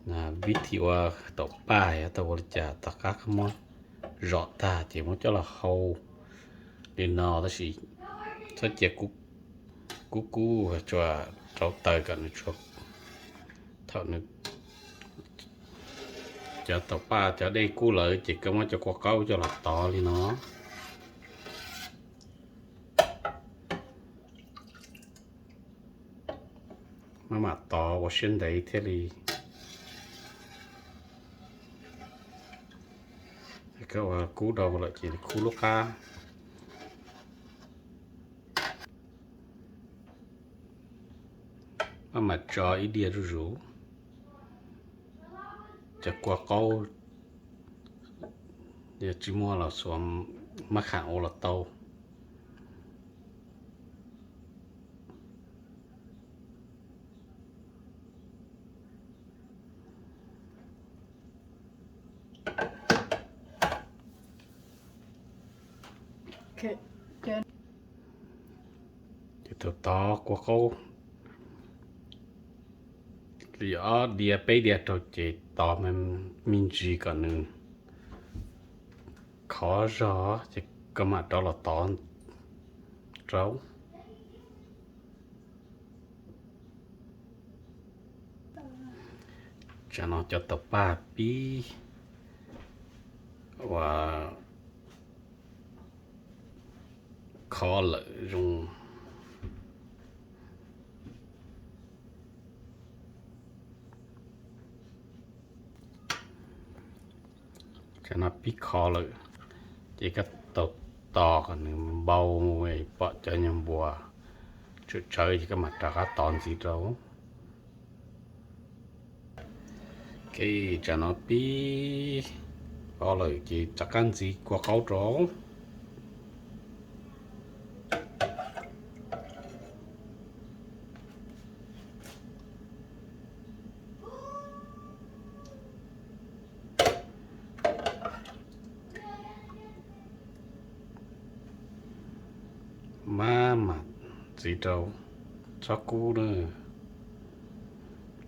Vib thim ua taum paj yog tau ua li cas, tom qab koj muab zom tag ces muab coj los hau li no, tab sis txhob cia kub kub, tsuas rauv taws kom nws tsuas, thaum nws, cov taum paj cov dej kub lawm ces koj muab cov kua qaub coj los tov li no. Maj mam tov ua siab ntev thiaj li, koj ua kub dhau lawm ces kub lub qab. Maj mam tso ib diav zuj zus. Cov kua qaub yog tsis muaj los xuas maj kham ua los tau. Ces thaum tov kua qaub li ob diav peb diav rau ces tov me ntsis kom nws khov zog ces koj mam rov los tov rau. Tsam no cov taum paj pib ua khov lawm zoo. Tsam no pib khov lawm ces koj tau tos kom nws npau, pom cov nyuag npuas tsawm tsawv ces koj mam rov qab tov ntxiv rau. Ok, tsam no pib khov lawm ces rov qab ntxiv kua qaub rau. Maj mam ntxiv rau, txhob kub na,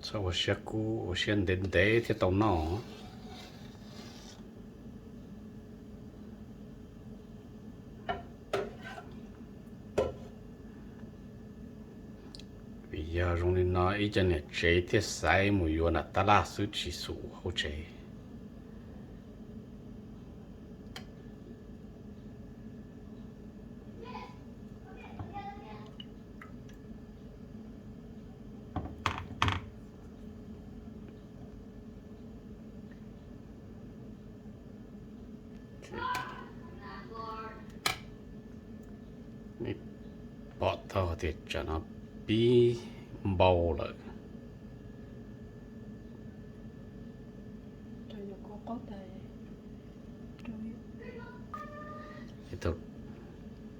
txhob ua siab kub, ua siab ntev ntev thiaj tau noj. Vim yog zoo li no ib co niam tsev thiaj xaiv mus yuav nram tab laj xwb tsis xum hauv tsev. Pom tau tias tsam no pib npau lawm.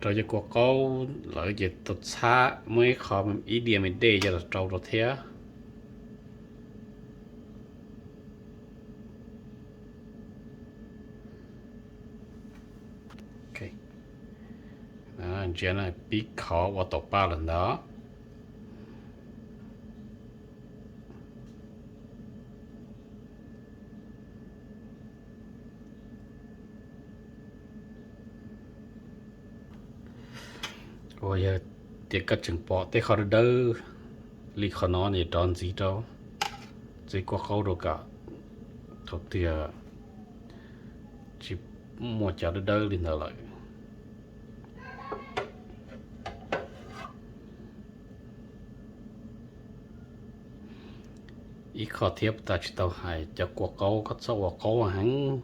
Rau cov kua qaub lawm ces tau txhab muab ib qho ib diav me dej coj los rau rau thiab. Ntsia na, pib khov ua taum paj lawm ntag. Uas yog tias koj tseem pom tej qhov dawb dawb li qhov no ces rov ntxiv rau, ntxiv kua qaub rau kom thaum twg tsis muaj cov dawb dawb li ntawd lawm. Ib qho thiab puas tas tsis tau hais, cov kua qaub koj txhob ua qaub heev,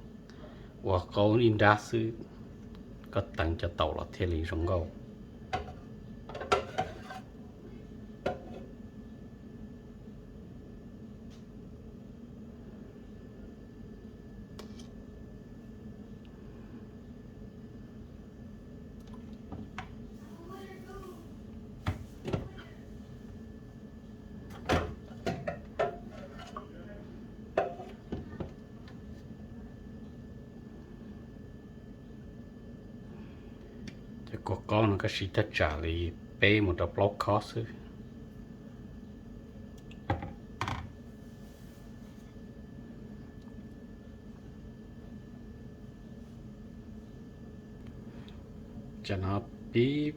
ua qaub ib nrab xwb, koj teev cov taum los thiaj li zoo nkauj. Cov kua qaub no koj siv thaj tsam li peb mus rau plaub khob xwb. Tam no pib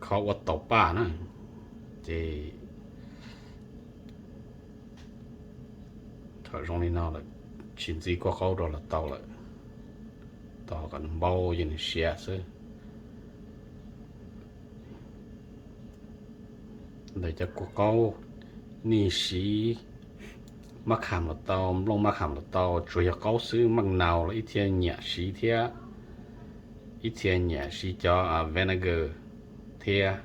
kho ua taus paj na, ces thaum zoo li no lawm, tsis ntxiv kua qaub rau los tau lawm, tos kom nws npau ces nws siav xwb. Ntawm cov kua qaub, nej siv mab kham los tau, nplooj mab kham los tau, tsuas yog qaub xwb, maj nau los ib thiaj nyiam siv thiab, ib thiaj nyiam siv cov vinegar thiab.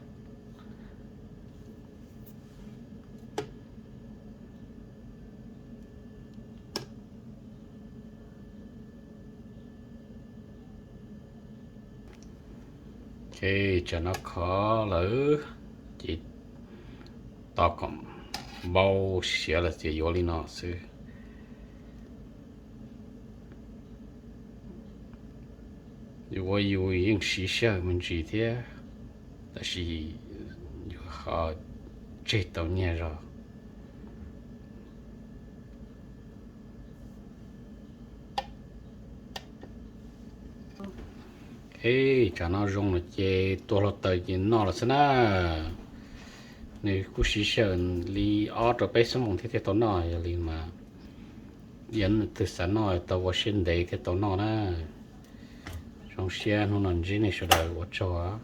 Ok, tam no kho lawm, ces tos kom npau siav lawm ces yuav li no xwb. Yus ua yus yeej siv sij hawm me ntsis thiab, tab sis yus ho tseg tau nyiaj zog. Ej, tam no zoo lawm ces tua hluav taws ces noj lawm xwb na. Nws kuj siv sij hawm li ob rau peb xuab moos thiab thiaj tau noj, yog li mas yog leej twg xav noj tau ua siab ntev thiaj tau noj na. Zoo siab hnub no ntsib nej sawv daws, ua tsaug.